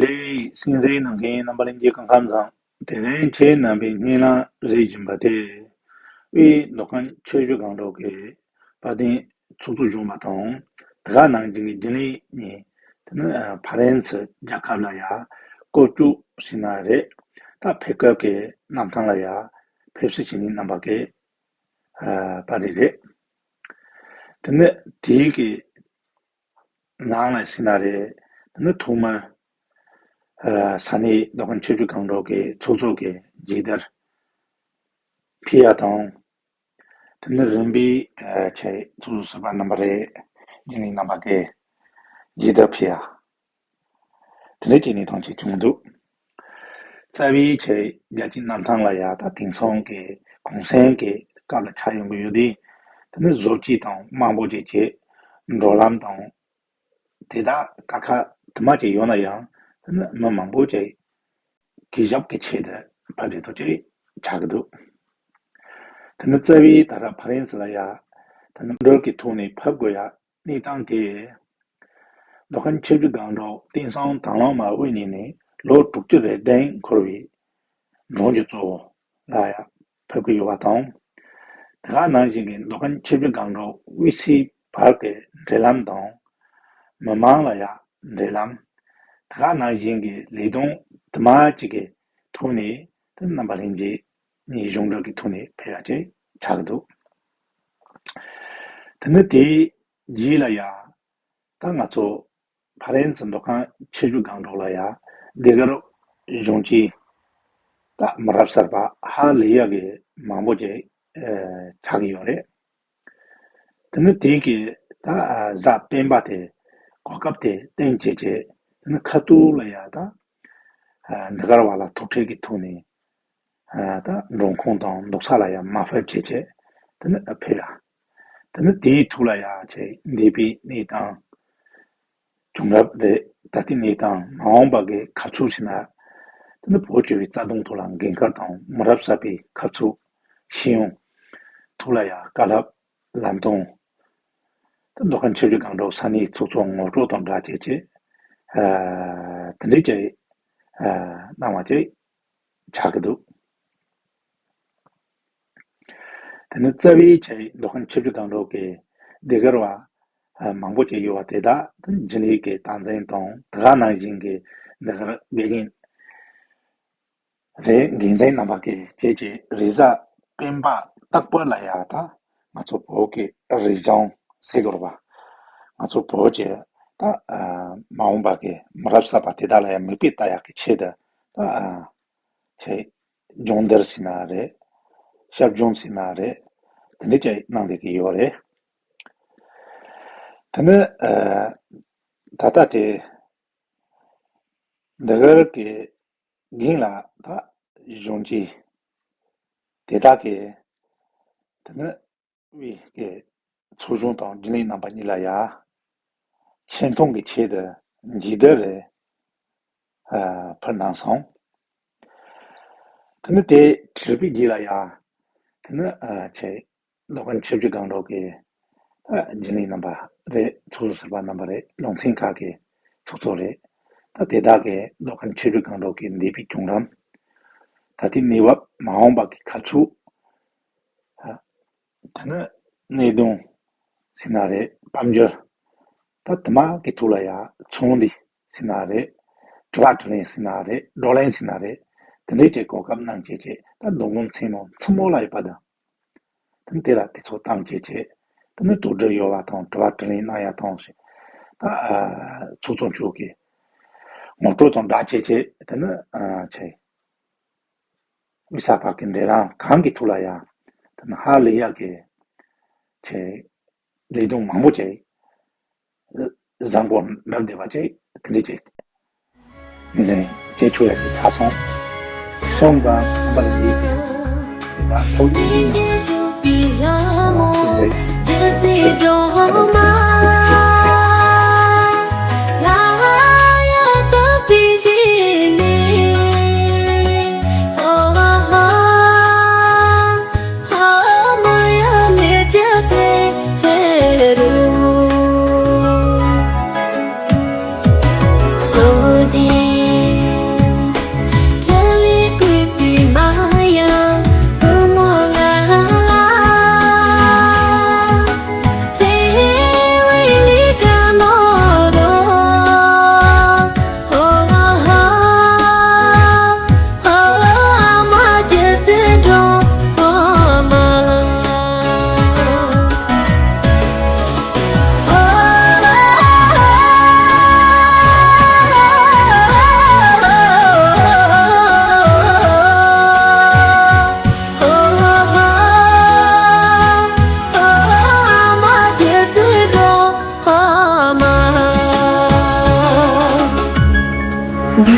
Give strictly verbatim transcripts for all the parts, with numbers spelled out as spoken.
དེ་ལས་གསན་གཟིགས་གནང་མཁན་རྣམ་པ་ལྷན་རྒྱས་སྐུ་ཁམས་བཟང་། དེ་རིང་ཁྱེད་རྣམ་པའི་སྙན་ལམ་རེ་བྱིན་པ་དེ། དབུས་མདོ་ཁམས་ཆུ་བཞི་སྒང་དྲུག་གི་དཔལ་ལྡན་ཚོགས་གཙོ་གཞོན་པ་དང་། དེ་ག་ནང་བཞིན་གྱི་རྒྱུན་ལས་གཉིས། དེ་ནི་ཕ་རན་སི་རྒྱལ་ཁབ་ལ་ཡ་བཀོད་སྒྲིག་ཟེར་ན་རེད། ད་ཕེབས་སྐབས་ཀྱི་གནམ་ཐང་ལ་ཡ་ཕེབས་བསུ་བྱེད་མཁན་རྣམ་པ་གི་པར་རིས་རེད། དེ་ནི་དེའི་གི་ནང་ལ་ཟེར་ན་རེད། དེ་ནི་ཐོག་མར་ས་གནས་མདོ་ཁམས་ཆུ་བཞི་སྒང་དྲུག་གི་ཚོགས་གཙོ་གི་མཇལ་དར་ཕུལ་ཡ་དང་། དེ་ནི་རིམ་པས་ཆེད་ཚོགས་གཙོ་ཟུར་པ་རྣམ་པ་རེད། རྒྱུན་ལས་རྣམ་པ་གི་མཇལ་དར་ཕུལ་ཡ། དེ་འདྲའི་བྱས་ནས་ཐོན་ཆེད་བྱུང་འདུག་རྩ་བའི་ཆེད་རྒྱལ་སྤྱིའི་གནམ་ཐང་ལ་ཡ་ད་དེང་སང་གི་གུང་སེང་གི་སྐབས་ལ་ཆགས་ཡོང་གི་ཡོད་དུས། དེ་ནི་བཟོ་བཅོས་དང་མང་པོ་ཅིག་བྱས། འགྲོ་ལམ་དང་དེ་དག་ཀ་ཁ་དུ་མ་ཅིག་ཡོད་ན་ཡང་། དེ་ནི་མི་མང་པོ་ཅིག་གུས་ཞབས་ཀྱི་ཆེད་དུ་ཕེབས་རེ་ཐོག་ཅིག་ཆགས་ཀྱི་འདུག་དེ་ནི་རྩ་བའི་ད་ལྟ་ཕ་རན་སི་ལ་ཡ་དེ་ནི་འགྲུལ་གྱི་ཐོག་ནས་ཕེབས་དགོས་ཡ། གནས་སྟངས་དེ། མདོ་ཁམས་ཆུ་བཞི་སྒང་དྲུག་དེང་སང་དང་བླངས་མ་དབུ་བརྙེས་ནས་ལོ་དྲུག་ཅུ་རེ་བདུན་འཁོར་བའི་འབྲོང་རྒྱུད་གཙོ་བོ་ལ་ཡང་ཕེབས་ཀྱི་ཡོད་པ་དང་། དེ་ག་ནང་བཞིན་གྱི་མདོ་ཁམས་ཆུ་བཞི་སྒང་དྲུག་དབུས་སའི་བར་གྱི་འབྲེལ་ལམ་དང་། མི་མང་ལ་ཡང་འབྲེལ་ལམ། དེ་ག་ནང་བཞིན་གྱི་ལས་དོན་དུ་མ་ཅིག་གི་ཐོག་ནས་དེ་རྣམ་པ་ལྷན་རྒྱས་ནས་གཞུང་འབྲེལ་གྱི་ཐོག་ནས་ཕེབས་ཡ་ཅིག་ཆགས་ཀྱི་འདུག་དེ་ནི་དེའི་རྗེས་ལ་ཡ། ད་ང་ཚོ་ཕ་རན་སི་མདོ་ཁམས་ཆུ་བཞི་སྒང་དྲུག་ལ་ཡ་ཟློས་གར་སྦྱོང་བྱེད་ད་མི་རབས་གསར་པ་ཧ་ལས་ཡག་གི་མང་པོ་ཅིག་ཆགས་ཀྱི་ཡོད་རེད། དེ་ནི་དེང་གི་ད་གཟའ་སྤེན་པ་དེ་གོ་སྐབས་དེ་བསྟུན་བྱས་བྱས། དེ་ནི་ཁ་ཐུག་ལ་ཡ་ད་ཟློས་གར་བ་ལ་ཐུག་འཕྲད་ཀྱི་ཐོག་ནས། ད་འབྲོང་ཁུངས་དང་འདུག་ས་ལ་ཡང་མ་ཕེབས་བྱས་བྱས། དེ་ནི་ཕེབས་ཡ། དེ་ནི་དེའི་ཐུགས་ལ་ཡ་བྱས་འདས་པའི་གནས་སྟངས། བྱུང་རབས་རེད། ད་ལྟའི་གནས་སྟངས། མ་འོངས་པ་གི་ཁ་ཕྱོགས་ཟེར་ན། དེ་ནི་བོད་ཀྱི་རྩ་དོན་ཐོག་ལ་འགན་ཁུར་དང་མི་རབས་གསར་པའི་ཁ་ཕྱོགས་ཤེས་ཡོན་ཐུགས་ལ་ཡ་བཀའ་སློབ་ལམ་སྟོན། ད་མདོ་ཁམས་ཆུ་བཞི་སྒང་དྲུག་ས་གནས་ཚོགས་གཙོ་ངོ་སྤྲོད་དང་སྦྲགས་བྱས་བྱས། དེ་འདྲའི་བྱས་གནང་བ་བཅས་ཆགས་ཀྱི་འདུག་དེ་ནི་རྩ་བའི་ཆེད་མདོ་ཁམས་ཆུ་བཞི་སྒང་དྲུག་གི་ཟློས་གར་བ་མང་པོ་ཅིག་ཡོད་པ་དེ་དག་རྒྱུན་ལས་ཀྱི་སྟངས་འཛིན་དང་དེ་ག་ནང་བཞིན་གྱི་ཟློས་གར་དགེ་རྒན་རེད། འགན་འཛིན་རྣམ་པ་གིས་བྱས་བྱས་རེས་གཟའ་སྤེན་པ་རྟག་པར་ལ་ཡ་ད་ང་ཚོ་བོད་ཀྱི་རིག་གཞུང་ཟེར་དགོས་རེད་པ། ང་ཚོ་བོད་ཀྱི་ད་མ་འོངས་པ་གི་མི་རབས་གསར་པ་དེ་དག་ལ་ཡང་མིག་དཔེ་ལྟ་ཡག་གི་ཆེད་དུ་ད་ཆེད་སྦྱོང་བརྡར་ཟེར་ན་རེད། ཞབས་སྦྱོང་ཟེར་ན་རེད། དེ་འདྲ་ཅིག་གནང་བསྡད་ཀྱི་ཡོད་རེད། དེ་ནི་ད་ལྟ་དེ་ཟློས་གར་གྱི་རྒན་ལགས་ད་གཞོན་སྐྱེས་དེ་དག་གིས་དེ་ནི་དབུས་ཀྱི་ཚོགས་གཞོན་དང་རྒྱུན་ལས་རྣམ་པ་གཉིས་ལ་ཡ་ཆེ་མཐོང་གི་ཆེད་དུ་མཇལ་དར་རེ་ཕུལ་གནང་སོང་། དེ་ནི་དེ་གྲུབ་པའི་རྗེས་ལ་ཡ། དེ་ནི་ཆེ་མདོ་ཁམས་ཆུ་བཞི་སྒང་དྲུག་གི་ད་རྒྱུན་ལས་རྣམ་པ་རེད། ཚོགས་གཙོ་ཟུར་པ་རྣམ་པ་རེད། ལུང་ཚན་ཁག་གི་ཚོགས་གཙོ་རེད། ད་དེ་དག་གིས་མདོ་ཁམས་ཆུ་བཞི་སྒང་དྲུག་གི་འདས་པའི་བྱུང་རིམ། ད་ལྟའི་གནས་བབ། མ་འོངས་པ་གི་ཁ་ཕྱོགས། དེ་ནི་གནད་དོན་ཟེར་ན་རེད། དཔལ་འབྱོར། ད་དུ་མ་གི་ཐོག་ལ་ཡ་ཚོགས་འདུ་ཟེར་ན་རེད། དྲི་བ་དྲིས་ལན་ཟེར་ན་རེད། བགྲོ་གླེང་ཟེར་ན་རེད། དེ་འདྲའི་གྲས་གོ་སྐབས་གནང་བྱས་བྱས། ད་མདོ་དབུས་མཚན་མོ་མཚན་མོ་ལ་ཡོད་པ་དང་། དེ་ནི་དེ་ལ་དུས་ཚོད་བཏང་བྱས་བྱས། དེ་ནི་དོགས་འདྲི་ཡོད་པ་དང་དྲི་བ་དྲིས་ལན་གནང་ཡ་དང་ཞེས། ད་ཚོགས་གཙོ་མཆོག་གིས་ངོ་སྤྲོད་དང་སྦྲགས་བྱས་བྱས། དེ་ནི་ཆེ་དབུས་ས་ཕག་གི་འབྲེལ་ལམ་གང་གི་ཐོག་ལ་ཡང་དེ་ནི་ཧ་ལས་ཡག་གི་ཆེ་ལས་དོན་མང་པོ་བྱས། བཟང་པོ་འགྲུབ་བསྡད་པ་བཅས་དེ་འདྲ་བྱས། མི་ལན་བྱེད་ཆོག་ཡག་གི་ཆ་སོང་། སོང་ཙང་ཁམས་པ་ལ་ཡིད་ཀྱི་ད་ཐུགས་ཡིད་ཀྱི་ཡ་མོ་ཇི་སྲིད་སྒྲོལ་མ་ལ་ཡ་ཏོ་པི་ཞི་ནི། ཧོ་ཧོ་ཧོ་མ་ཡ་ལེ་ཅ་ཕེ་ཧེ་རུ། སོ་ཇི། བཀྲ་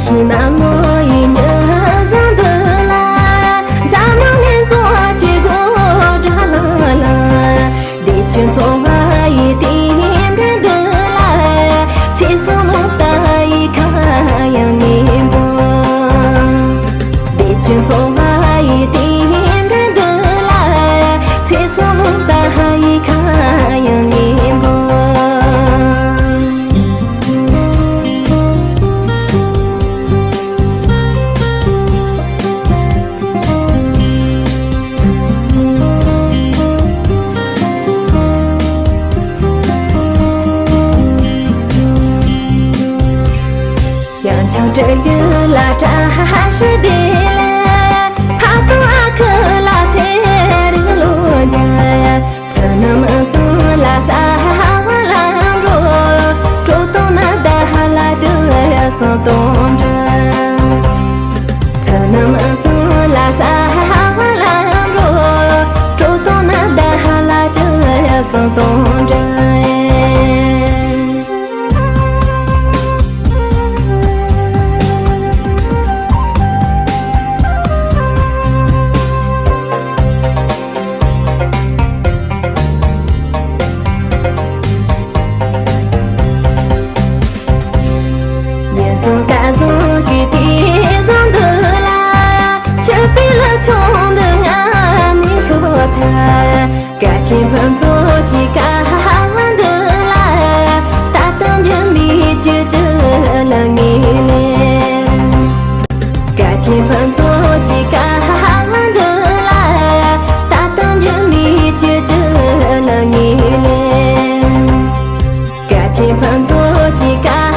ཤིས་གནམ་ལོ་ཡི་ཉི་བཟང་འདི་ལ། འཛམ་གླིང་ལྷན་ཚོགས་ཀྱི་གོ་སྒྲ་ལ་ལ། བདེ་སྐྱིད་འཚོ་བ་ཡི་དེ་འདྲ་འདི་ལ། ཚེ་སྲོག་ལོ་ཟླ་ཡི་ཁ་གཡང་སྙན་པོ། བདེ་སྐྱིད་འཚོ་བ་ཡི་དེ་འདྲ་འདི་ལ། ཚེ་སྲོག་ལོ་ཟླ་ཡི་ཁ་གཡང་སྙན་པོ། ཡང་བྱང་སྤྲུལ་ཡུལ་ལ་བཀྲ་ཤིས་བདེ་ལེགས། ཕ་དང་ཨ་ཁུ་ལ་ཚེ་རིང་ལོ་བརྒྱ། ཕུ་ནུ་མི་གསུམ་ལ་གསལ་བ་ལམ་འགྲོ། གྲོགས་དང་ནི་བདག་ལ་ཅི་གསུང་དང་འདྲ། ཕུ་ནུ་མི་གསུམ་ལ་གསལ་བ་ལམ་འགྲོ། གྲོགས་དང་ནི་བདག་ལ་ཅི་གསུང་དང་འདྲ། ཉིན་བཟང་སྐར་བཟང་གི་དུས་བཟང་འདི་ལ། ཆུ་བེ་ལ་ཆུང་འདི་ང་ནི་ཤོད་ཐལ། སྐར་ཆེན་ཕུན་ཚོགས་ཀྱི་སྐར་མ་འདི་ལ། ད་ལྟ་འགྱུར་མེད་ཀྱི་ཅི་ལ་ངེས་ལེ། སྐར་ཆེན་ཕུན་ཚོགས་ཀྱི་སྐར་མ་འདི་ལ། ད་ལྟ་འགྱུར་མེད་ཀྱི་ཅི་ལ་ངེས་ལེ། སྐར་ཆེན་ཕུན་ཚོགས་ཀྱི་སྐར་